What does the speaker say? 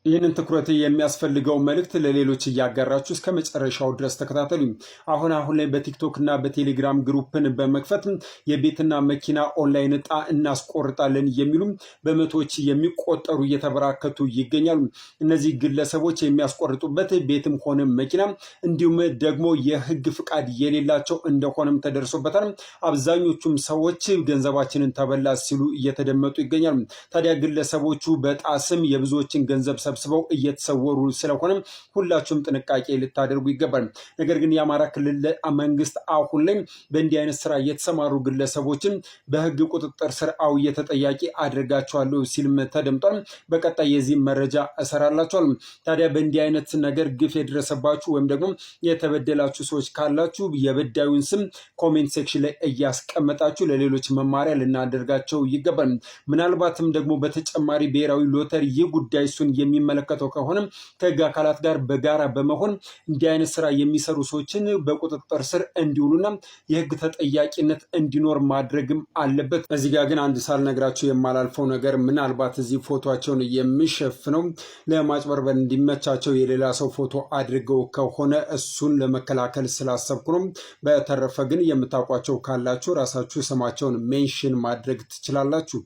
ይህንን ትኩረት የሚያስፈልገው መልእክት ለሌሎች እያጋራችሁ እስከ መጨረሻው ድረስ ተከታተሉ። አሁን አሁን ላይ በቲክቶክ እና በቴሌግራም group ን በመክፈት የቤትና መኪና ኦንላይን እጣ እናስቆርጣለን የሚሉ በመቶዎች የሚቆጠሩ እየተበራከቱ ይገኛሉ። እነዚህ ግለሰቦች የሚያስቆርጡበት ቤትም ሆነ መኪና እንዲሁም ደግሞ የህግ ፍቃድ የሌላቸው እንደሆነም ተደርሶበታል። አብዛኞቹም ሰዎች ገንዘባችንን ተበላ ሲሉ እየተደመጡ ይገኛሉ። ታዲያ ግለሰቦቹ በዕጣ ስም የብዙዎችን ገንዘብ ሰብስበው እየተሰወሩ ስለሆነ ሁላችሁም ጥንቃቄ ልታደርጉ ይገባል። ነገር ግን የአማራ ክልል መንግስት አሁን ላይ በእንዲህ አይነት ስራ የተሰማሩ ግለሰቦችን በህግ ቁጥጥር ስር አውዬ ተጠያቂ አድርጋቸዋለሁ ሲልም ተደምጧል። በቀጣይ የዚህ መረጃ እሰራላችኋል። ታዲያ በእንዲህ አይነት ነገር ግፍ የደረሰባችሁ ወይም ደግሞ የተበደላችሁ ሰዎች ካላችሁ የበዳዩን ስም comment section ላይ እያስቀመጣችሁ ለሌሎች መማሪያ ልናደርጋቸው ይገባል። ምናልባትም ደግሞ በተጨማሪ ብሔራዊ ሎተሪ ይህ ጉዳይ እሱን የሚመለከተው ከሆነ ከህግ አካላት ጋር በጋራ በመሆን እንዲህ አይነት ስራ የሚሰሩ ሰዎችን በቁጥጥር ስር እንዲውሉና የህግ ተጠያቂነት እንዲኖር ማድረግም አለበት። እዚህ ጋር ግን አንድ ሳልነግራችሁ የማላልፈው ነገር ምናልባት እዚህ ፎቶቸውን የሚሸፍነው ለማጭበርበር እንዲመቻቸው የሌላ ሰው ፎቶ አድርገው ከሆነ እሱን ለመከላከል ስላሰብኩ ነው። በተረፈ ግን የምታውቋቸው ካላችሁ ራሳችሁ ስማቸውን mention ማድረግ ትችላላችሁ።